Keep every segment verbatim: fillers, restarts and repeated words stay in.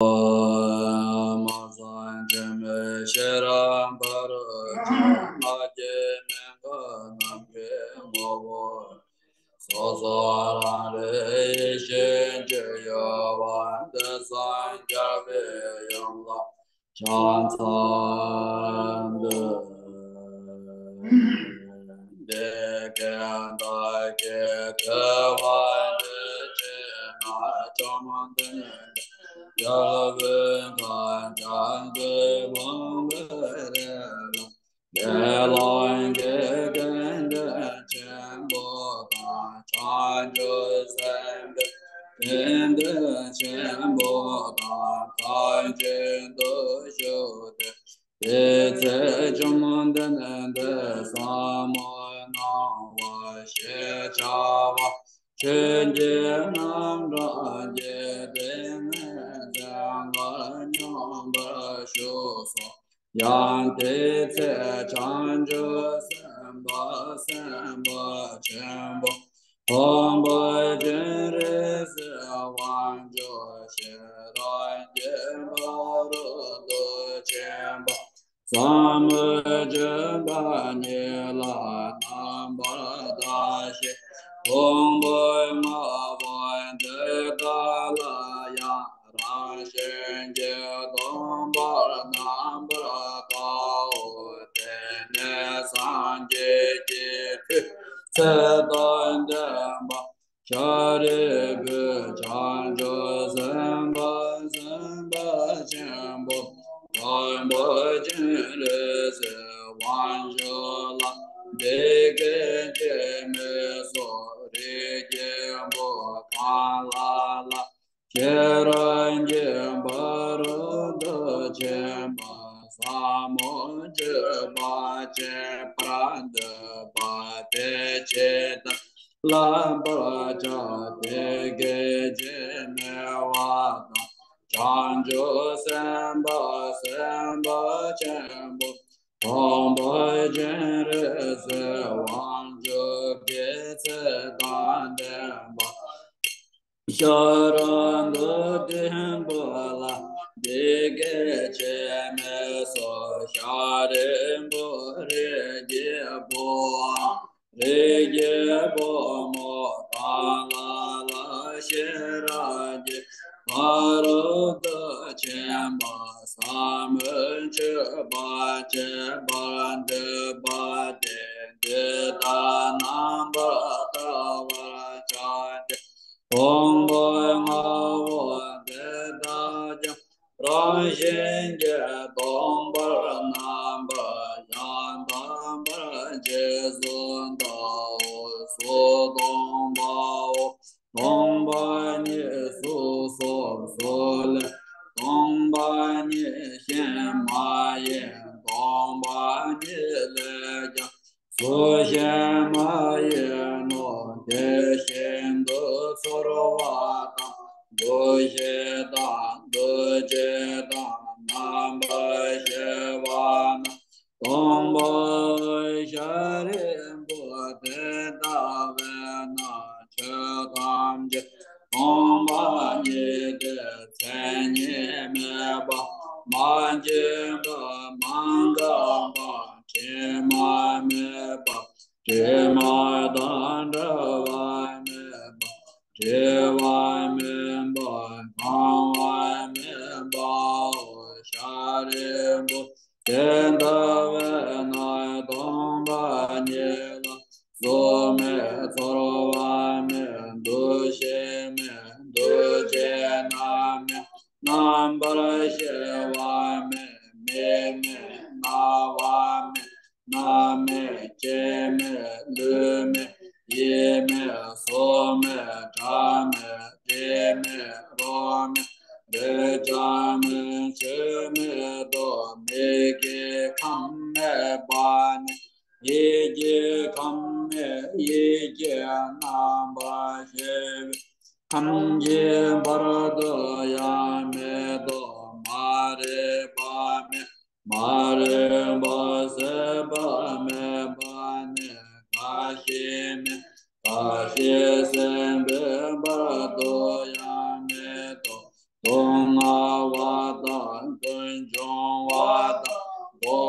མ་སངས་ཆེན་མོའི་ཤེས་རབ་ཕ་རོལ་ཕྱིན། ལྷ་སྐྱེས་མི་འགག་ནམ་མཁའི་ངོ་བོ། སོ་སོ་རང་རིག་ཡེ་ཤེས་སྤྱོད་ཡུལ་བ། འདི་སངས་རྒྱས་པའི་ཡུམ་ལ་ཕྱག་འཚལ་འདུད། འདི་སྐད་བདག་གིས་ཐོས་པ་དེ། ཅི་ཞིག་ན་བཅོམ་ལྡན་འདས་ཡར་བུམ་ཐང་རྒྱ་མཚོའི་ཕུང་པོའི་རི་ལ། དགེ་སློང་གི་དགེ་འདུན་ཆེན་པོ་དང་། བྱང་ཆུབ་སེམས་དཔའི་དགེ་འདུན་ཆེན་པོ་དང་ཐམས་ཅད་དུ་བཞུགས་ཏེ། དེ་ཚེ་བཅོམ་ལྡན་འདས་ཟབ་མོ་སྣང་བ་ཞེས་བྱ་བ་ཆོས་ཀྱི་རྣམ་གྲངས་ཀྱི་ཏིང་ངེ་འཛིན་ལ་སྙོམས་པར་ཞུགས་སོ། ཡང་དེའི་ཚེ་བྱང་ཆུབ་སེམས་དཔའ་སེམས་དཔའ་ཆེན་པོ་ཕུང་པོ་སྤྱན་རས་གཟིགས་དབང་ཕྱུག་ཤེས་རབ་ཀྱི་ཕ་རོལ་ཏུ་ཕྱིན་པ་ཟབ་མོ་སྤྱོད་པ་ཉིད་ལ་རྣམ་པར་བལྟ་ཞིང་། ཕུང་པོ་ལྔ་པོ་འདི་དག་ལ་ཡང་རང་བཞིན་གྱིས་སྟོང་པར་རྣམ་པར་བལྟའོ། དེ་ནས་སངས་རྒྱས་ཀྱི་ཆོས་ཚུལ་དང་ལྡན་པ། ཤཱ་རིའི་བུས་བྱང་ཆུབ་སེམས་དཔའ་སེམས་དཔའ་ཆེན་པོ་དབང་པོ་སྤྱན་རས་གཟིགས་དབང་ཕྱུག་ལ་འདི་སྐད་ཅེས་སྨྲས་སོ། རིགས་ཀྱི་བུ་གང་ལ་ལ་ཤེས་རབ་ཀྱི་ཕ་རོལ་ཏུ་ཕྱིན་པ་ཟབ་མོ་སྤྱོད་པ་སྤྱད་པར་འདོད་པ་དེས་ཇི་ལྟར་བསླབ་པར་བྱ། དེ་སྐད་ཅེས་སྨྲས་པ་དང་། བྱང་ཆུབ་སེམས་དཔའ་སེམས་དཔའ་ཆེན་པོ་ཕུང་པོ་སྤྱན་རས་གཟིགས་དབང་ཕྱུག་གི་ཚུལ་དང་ལྡན་པ། ཤེས་རབ་མདོ་སྡེ་པོ་ལ་འདི་སྐད་ཅེས་སྨྲས་སོ། ཤཱ་རིའི་བུ་རིགས་ཀྱི་བུའམ་རིགས་ཀྱི་བུ་མོ་གང་ལ་ལ་ཤེས་རབ་ཀྱི་ཕ་རོལ་ཏུ་ཕྱིན་པ་ཟབ་མོའི་སྤྱོད་པ་སྤྱད་པར་འདོད་པ་དེས་འདི་ལྟར་རྣམ་པར་བལྟ་བར་བྱ་སྟེ། ཕུང་པོ་ལྔ་པོ་འདི་དག་ཀྱང་རང་བཞིན་གྱིས་སྟོང་པར་རྣམ་པར་ཡང་དག་པར་རྗེས་སུ་བལྟའོ། གཟུགས་སྟོང་པའོ། སྟོང་པ་ཉིད་གཟུགས་སོ། གཟུགས་ལས་སྟོང་པ་ཉིད་གཞན་མ་ཡིན། སྟོང་པ་ཉིད་ལས་ཀྱང་གཟུགས་གཞན་མ་ཡིན་ནོ། དེ་བཞིན་དུ་ཚོར་བ་དང་། འདུ་ཤེས་དང་། འདུ་བྱེད་དང་། རྣམ་པར་ཤེས་པ་རྣམས་སྟོང་པའོ། ཤཱ་རིའི་བུ་དེ་ལྟ་བས་ན་ཆོས་ཐམས་ཅད་སྟོང་པ་ཉིད་དེ། མཚན་ཉིད་མེད་པ། མ་སྐྱེས་པ། མ་འགགས་པ། དྲི་མ་མེད་པ། དྲི་མ་དང་བྲལ་བ་མེད་པ། བྲི་བ་མེད་པ། གང་བ་མེད་པའོ། ཤཱ་རིའི་བུ་དེ་ལྟ་བས་ན་སྟོང་པ་ཉིད་ལ་གཟུགས་མེད། ཚོར་བ་མེད། འདུ་ཤེས་མེད། འདུ་བྱེད་རྣམས་མེད། རྣམ་པར་ཤེས་པ་མེད། མིག་མེད། རྣ་བ་མེད། སྣ་མེད། ལྕེ་མེད། ལུས་མེད། ཡིད་མེད། གཟུགས་མེད། སྒྲ་མེད། དྲི་མེད། རོ་མེད། འདོད་ཆགས་མེད། ཆོས་མེད་དོ། མིག་གི་ཁམས་མེད་པ་ནས་ཡིད་ཀྱི་ཁམས་མེད། ཡིད་ཀྱི་རྣམ་པར་ཤེས་པའི་ཁམས་ཀྱི་བར་དུ་ཡང་མེད་དོ། མ་རིག་པ་མེད། མ་རིག་པ་ཟད་པ་མེད་པ་ནས་རྒ་ཤི་མེད། རྒ་ཤི་ཟད་པའི་བར་དུ་ཡང་མེད་དོ། སྡུག་བསྔལ་བ།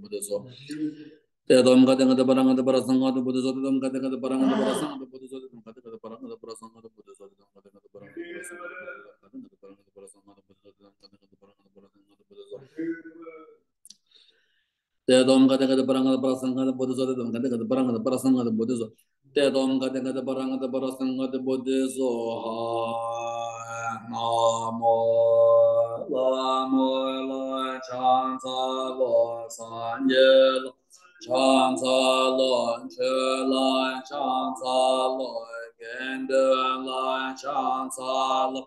Buddhaso, Te Dom Kate Kate Parang Kate Parasang Kate Buddhaso, Te Dom Kate Kate Parang Kate Parasang Kate Buddhaso, Te Dom Kate Kate Parang Kate Parasang Kate Buddhaso, Te Dom Kate Kate Parang Kate Parasang Kate Buddhaso, Te Dom Kate Kate Parang Kate Parasang Kate Buddhaso, Te Dom Kate Kate Parang Kate Parasang Kate Buddhaso, Te Dom Kate Kate Parang Kate Parasang Kate Buddhaso, Te Dom Kate Kate Parang Kate Parasang Kate Buddhaso, Te Dom Kate Kate Parang Kate Parasang Kate Buddhaso, Ha, Namo, Lamo, Lo, Chang Tsa Lo, San Ye Lo, Chang Tsa Lo, Che La, Chang Tsa Lo, Ken De La, Chang Tsa Lo,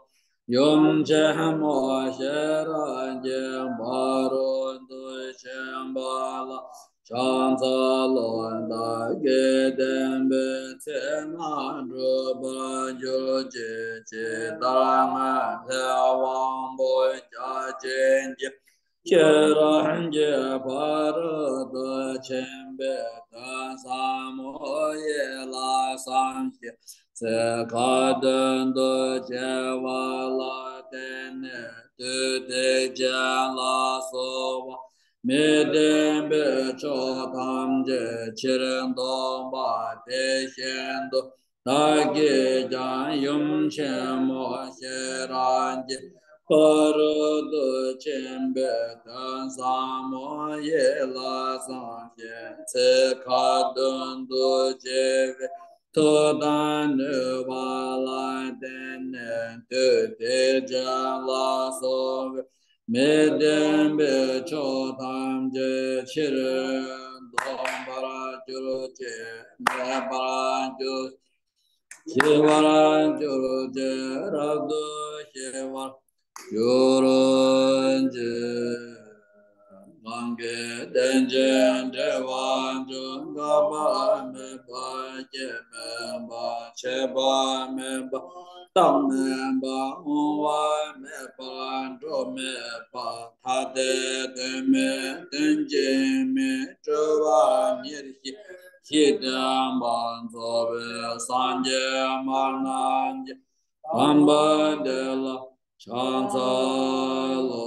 Yum Chen Mo, She Ra Jen, Ba Ro Du Chen Ba La, ཕྱག་འཚལ་ལོ། བདག་གིས་བསྟན་པའི་ཚེ་ན་འགྲུབ་པར་གྱུར་ཅིག་ཇི་ལྟར་སྔར་ལྷའི་དབང་པོ་བརྒྱ་བྱིན་གྱིས་ཁྱེད་རང་གི་ཕ་རོལ་ཏུ་ཕྱིན་པའི་དོན་ཟབ་མོ་ཡིད་ལ་བཟུང་ཞིང་། ཚིག་ཁ་ཏོན་དུ་བྱས་པ་ལ་བརྟེན་ནས་བདུད་སྡིག་ཅན་ལ་སོགས་པ་མི་བདེན་པའི་ཕྱོགས་ཐམས་ཅད་ཕྱིར་འདོམས་པ་དེ་བཞིན་དུ། བདག་གིས་ཀྱང་ཡུམ་ཆེན་མོ་ཁྱེད་རང་གི་ཕ་རོལ་ཏུ་ཕྱིན་པའི་དོན་ཟབ་མོ་ཡིད་ལ་བཟུང་ཞིང་། ཚིག་ཁ་ཏོན་དུ་བྱས་པའི་མཐུ་དང་ནུས་པ་ལ་བརྟེན་ནས་བདུད་སྡིག་ཅན་ལ་སོགས་པའི་མི་བདེན་པའི་ཕྱོགས་ཐམས་ཅད་ཕྱིར་འདོམས་པར་གྱུར་ཅིག་མེད་པར་གྱུར། ཞི་བར་གྱུར་ཅིག་རབ་ཏུ་ཞི་བར་གྱུར་ཅིག་གང་གིས་བསྟན་ཅིང་འགྲེལ་བར་འགྱུར། འགག་པ་མེད་པ་སྐྱེ་མེད་པ་ཆད་པ་མེད་པ་རྟག་མེད་པ་འོང་བ་མེད་པ་འགྲོ་མེད་པ་ཐ་དད་དོན་མེད་དོན་གཅིག་མིན་སྤྲོས་པ་ཉེར་ཞི་ཞི་བརྟན་པ་རྫོགས་པའི་སངས་རྒྱས་མ་རྣམས་ཀྱི་དམ་པ་དེ་ལ་ཕྱག་འཚལ་ལོ།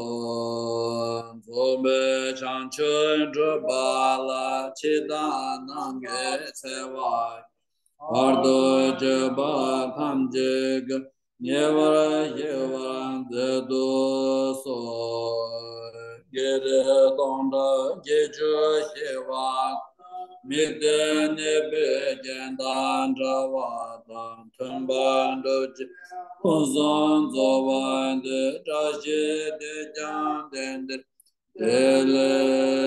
རྫོགས་པའི་བྱང་ཆུབ་སྒྲུབ་པ་ལ་ཕྱི་དང་ནང་གི་འཚེ་བ་བར་དུ་གཅོད་པ་ཐམས་ཅད་ཀྱིས་ཉེ་བར་ཞི་བར་མཛད་དུ་གསོལ། བགེགས་རིགས་སྟོང་ཕྲག་བརྒྱད་ཅུ་ཞི་བ། མི་མཐུན་ནད་པའི་རྐྱེན་དང་འདྲ་བ་དང་མཐུན་པར་འགྲུབ་ཅིང་ཕུན་སུམ་ཚོགས་པ་འདི་བཀྲ་ཤིས་དེས་ཀྱང་དེང་འདིར་བདེ་ལེགས་